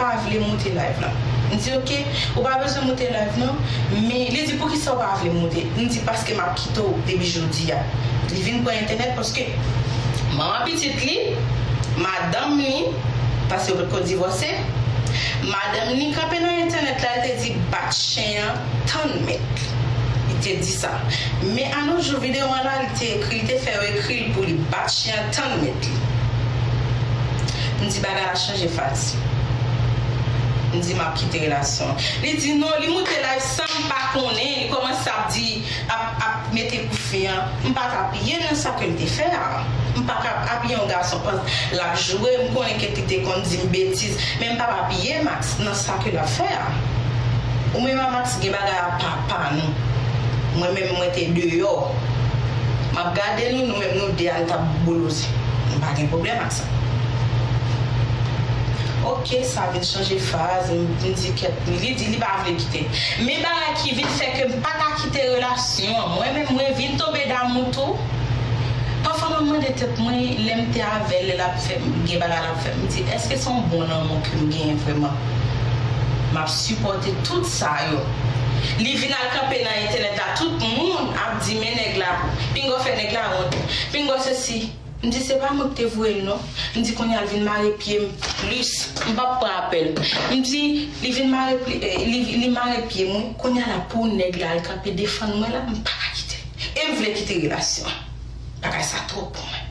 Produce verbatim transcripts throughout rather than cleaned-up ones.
pa vle moute live la. M di, "Ok, ou pa bezwen moute live non." Men li di, "Poukisa ou pa vle moute?" M di, "Paske m ap kite w depi jodi a." Li vin pran entènèt paske manman pitit li, madanm li, paske yo potko divòse, madanm li kanpe nan entènèt la, li te di, "Bat chen an, tann mèt li." Li te di sa. Men anotjou videyo an la, li te ekri, li te fè yo ekri l pou li, "Bat chen an, tann mèt li." M di, "Bagay la chanje faz." M di, "M ap kite relasyon an." Li di non, li moute live san m pa konnen, li kòmanse ap di, ap, ap mete kou fen an. M pa t apiye nan sa ke l te fè a. M pa ka apiye yon gason pandan l ap joure, m konnen ke li te konn di m betiz, men m p ap apiye Max nan sa ke l ap fè a. Ou menm a Max gen bagay apa pa nou. Mwen menm mwen te deyò. M ap gade nou, nou menm nou de a nou t ap bouloze. M pa gen pwoblèm ak sa. Ok, sa vin chanje faz, m, m di kèt, li di li pa vle kite. Men bagay ki vin fè ke m pa ka kite relasyon an. Mwen menm mwen vin tonbe damou tou. Pafwa mwen mande tèt mwen, lè m te avè l, lè l ap fè m, gen bagay l ap fè m, m di, èske se yon bon lanmou ke m genyen vrèman? M ap sipòte tout sa yo. Li vin al kanpe nan entènèt la, tout moun ap di, "Men nèg la, pinga w fè nèg la wont, pinga w sesi." M di, "Se pa mwen ki te voye l non." M di, "Kounye a l vin mare pye m plis, m p ap pran apèl." M di, "Li vin mare pye, eh, li, li mare pye m wi." Kounye a la pou nèg la al kanpe defann mwen la, m pa ka kite l. E m vle kite relasyon an. Bagay sa twòp pou mwen.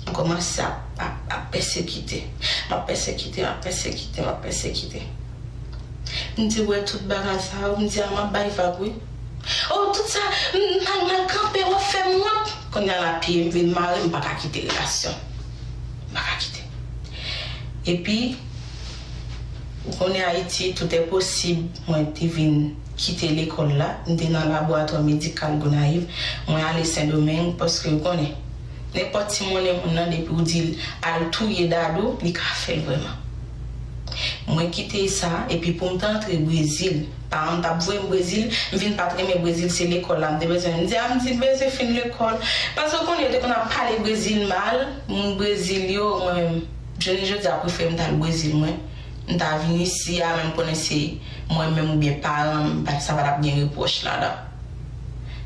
M kòmanse ap, ap, ap pèsekite. M ap pèsekite, m ap pèsekite, m ap pèsekite. M di, "Wè tout bagay sa yo," m di, "A, m ap bay vag wi." "Oh, tout sa, m, m al, m al kanpe, w ap fè m wont." Kounye a la, pye m vin mare, m pa ka kite relasyon. M pa ka kite. Epi, ou konnen Ayiti, tout est possible, mwen te vin kite lekòl la, m te nan laboratwa medikal Gonayiv, mwen ale Sendomeng, paske ou konnen, nenpòt ti monnen moun nan, depi ou di l al touye Dadou, li ka fè l vrèman. Mwen kite sa, epi pou m t antre Brezil, paran m t ap voye m Brezil, m vin pa t renmen Brezil, se lekòl la m te bezwen. M di, a, m di, m bezwen fin lekòl. Paske ou konnen, yo te konn ap pale Brezil mal, moun Brezil yo, mwen menm, jounen jodi a, prefere m t al Brezil, mwen. M ta vin isi a, men m konnen se mwen menm oubyen paran m, pa, sa pa t ap gen repwòch ladan.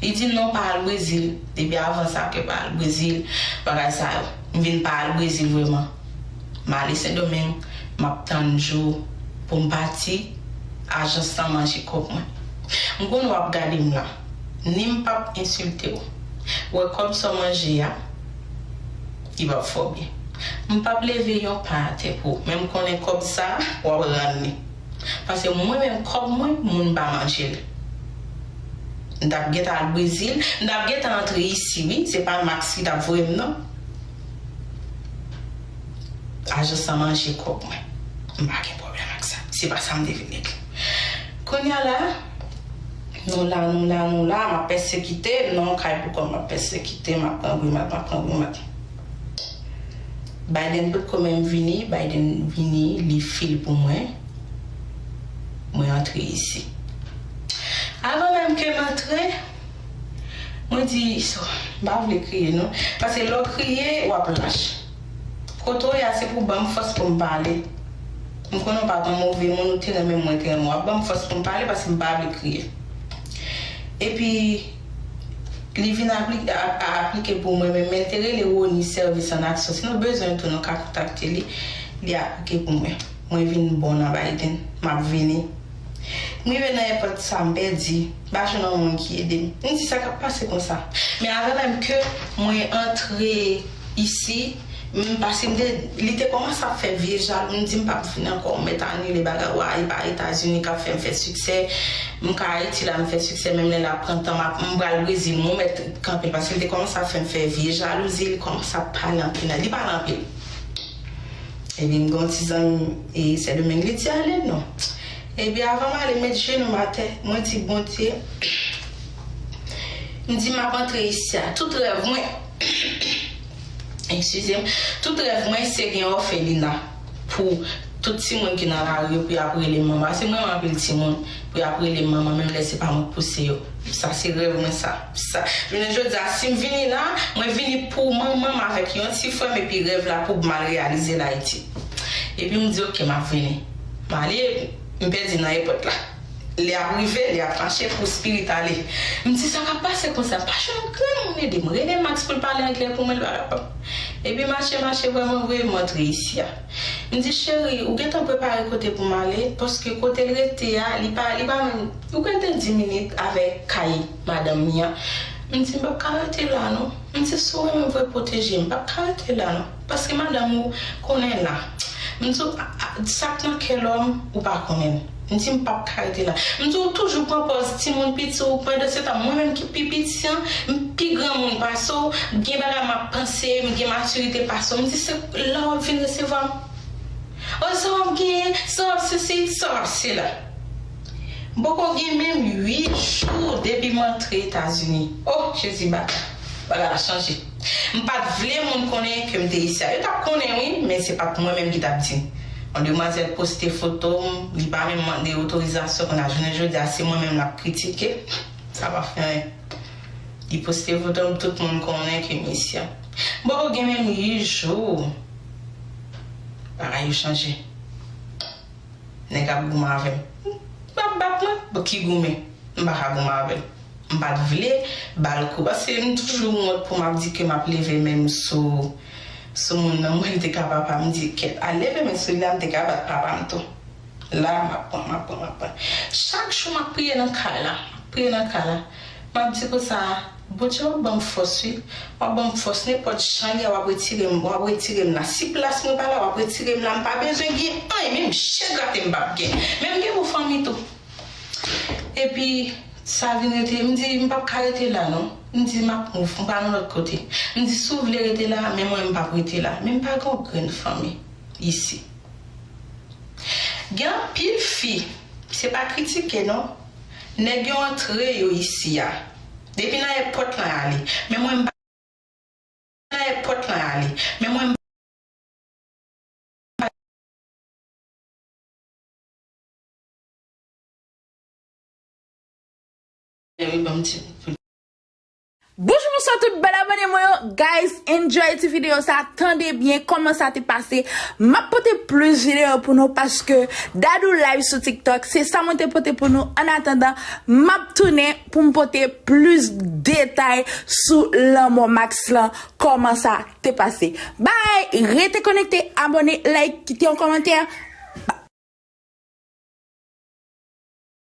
Li di, "Non, pa al Brezil." Depi avan sa, ke pa al Brezil, bagay sa yo. M vin pa al Brezil vrèman. M ale Sendomeng, m ap tann jou pou m pati, ajans lan manje kòb mwen. M konnen w ap gade m la, ni m p ap ensilte w. Ou wè kòb sa w manje a, li p ap fè w byen. M p ap leve yon pa atè pou ou, men m konnen kòb sa, w ap rann li. Paske mwen menm, kòb mwen, moun pa manje l. M t ap gentan al Brezil, m t ap gentan antre isi, wi, se pa Max ki t ap voye m, non. Ajans lan manje kòb mwen. M pa gen pwoblèm ak sa. Se pa sa m te vin regle. Kounye a la, nou la, nou la, nou la, m ap pèsekite, non, kay pou kò m ap pèsekite, m ap pran grimad, m ap pran grimad. Biden potko menm vini, Biden vini, li fil pou mwen. Mwen antre isi. Avan menm ke m antre, mwen di, so, m pa vle kriye non. Paske lè w kriye, w ap lach. Kote w ye a, se pou ban m fòs pou m pale. M konnen w pa t yon move moun, ou te renmen m, mwen te renmen w. W ap ban m fòs pou m pale paske m pa vle kriye. Epi, li vin apli-, a, a aplike pou mwen, men, men l te rele Rony Sèvis an Aksyon. Si nou bezwen l tou, nou ka kontakte li. Li aplike pou mwen. Mwen vin bon nan Biden. M ap vini. M rive nan èpòt sa, m pèdi. M pa jwenn yon moun ki ede m. M di, "Sa k ap pase konsa?" Men avan menm ke mwen antre isi, m, paske m te, li te kòmanse ap fè vye jalou. M di, "M p ap vini ankò, m mèt anile bagay wa, e pa Etazini k ap fè m fè siksè. M ka Ayiti la, m fè siksè, menm lè l ap pran tan, m ap, m pral Brezil, mwen mèt kanpe l," paske li te kòmanse ap fè m fè vye jalouzi, li kòmanse ap pale anpil, li pale anpil. Epi m gen yon ti zanmi, e, Sendomeng, li di, "Ale non." Epi avan m ale, m met jenou m atè, mwen di, "Bondye," m di, "M ap antre isi a, tout rèv mwen," eskize m, "tout rèv mwen se gen òfelina pou tout timoun ki nan lari yo, pou y ap rele m manman." Paske mwen renmen anpil timoun, pou y ap rele m manman, menm lè se pa mwen k pouse yo. Sa se rèv mwen sa. Sa, jounen jodi a, si m vini la, mwen vini pou manman m avèk yon ti frè m, epi rèv la pou m al reyalize l Ayiti. Epi m di, "Oke, m ap vini." M ale, m pèdi nan èpòt la. Lè ap rive, lè ap mache pou Spirit ale. M di, "Sa k ap pase konsa?" Pa jwenn grenn moun ede m. Rele Max pou l pale anglè pou mwen, l pa kapab. Epi mache, mache, vrèman vre, m antre isi a. M di, "Cheri, ou gentan prepare kote pou m ale?" Paske kote l rete a, li pa, li pa menm, ou gentan di minit avèk kay madanm li an. M di, "M p ap ka rete la, non." M di, "Si w renmen vre, pwoteje m, m p ap ka rete la, non." Paske madanm ou konnen la. M di w, a, a, sa k nan kè lòm, ou pa konnen l. M di, "M p ap ka rete la." M di, "Ou toujou pran pòz timoun piti, ou pandan se tan, mwen menm ki pi piti an, m pi granmoun pase w, gen bagay m ap panse, m gen matirite pase w." M di, "Se la w ap vin resevwa m? O, sa w ap genyen, sa w ap sesi, sa w ap sela." M poko gen menm uit jou depi m antre Etazini. O, Jezi, bagay, bagay la chanje. M pa t vle moun konnen ke m te isi a. Yo t ap konnen, wi, men se pa t mwen menm ki t ap di. Yon demwazèl poste foto m, li pa menm mande otorizasyon, kounye a jounen jodi a, se mwen menm l ap kritike. Sa pa fè anyen. Li poste foto m, tout moun konnen ke m isi a. M poko gen menm uit jou. Bagay yo chanje. Nèg ap goumen avè m. M ap bat mwen, bon, ki goumen? M pa ka goumen avè l. M pa t vle ba l kou, paske m toujou wont pou m ap di ke m ap leve men m sou, sou moun nan. Mwen, li te ka papa m, m di, "Kèt, al leve men sou li la," m te ka bat papa m tou. La, m ap pran, m ap pran, m ap pran. Chak jou, m ap priye nan kay la, m ap priye nan kay la. M ap di konsa, "Bondye, w ap ban m fòs, wi. W ap ban m fòs, nenpòt jan li ye, w ap retire m, w ap retire m la. Si plas mwen pa la, w ap retire m la. M pa bezwen gen anyen, menm je grate m p ap gen. Menm gen pou fanmi tou." Epi, sa vin rete, m di, "M p ap ka rete la, non." M di, "M ap move, m pral yon lòt kote." M di, "Si w vle rete la, men mwen, m p ap rete la." Men m pa gen yon grenn fanmi isi. Gen anpil fi, se pa kritike, non. Nèg yo antre yo isi a. Depi nan èpòt lan y ale. Men mwen, m pa nan èpòt lan y ale. Men mwen, m pa Wi, ban m ti. Bonjou, bonswa tout bèl abòne mwen yo. Guys, enjoy ti videyo sa. Tande byen kòman sa te pase. M ap pote plis videyo pou nou paske Dadou live sou TikTok. Se sa mwen te pote pou nou. Annatandan, m ap tounen pou m pote plis detay sou lanmò Max lan. Kòman sa te pase. Bye! Rete konekte, abòne, like, kite yon kòmantè.